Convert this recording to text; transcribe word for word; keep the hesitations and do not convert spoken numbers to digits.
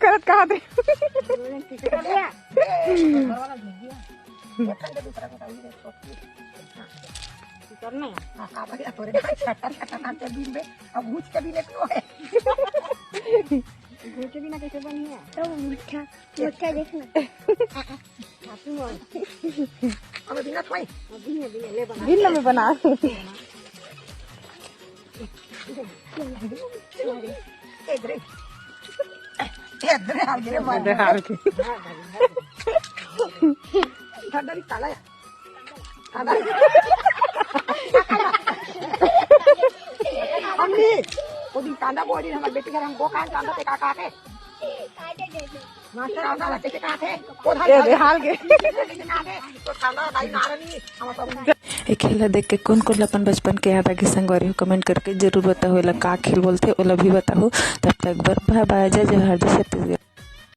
करत कहा थे। अब भूज के भी लेती हो। भूज के बिना कैसे बनी है? तो मीठा, मीठा देखना। अब बिना थोड़ी। बिन में बना। मम्मी, वो दिन कांदा बोल रही, हमारे बेटी घर हम वो कांदा, कांदा पे का, का के? मास्टर, कांदा ला कैसे कहा थे? वो धान ए, खा दे, ले। हाल के। तो कांदा लाई नारनी, हम सब ए खेल ला देख के कोन कोन ला अपन बचपन के याद आगे संगवारी हो, कमेंट करके जरूर बताहू। एला का खेल बोलथे ओला भी बताहू। तब तक बर बाय बाय, जय जोहार, जय छत्तीसगढ़।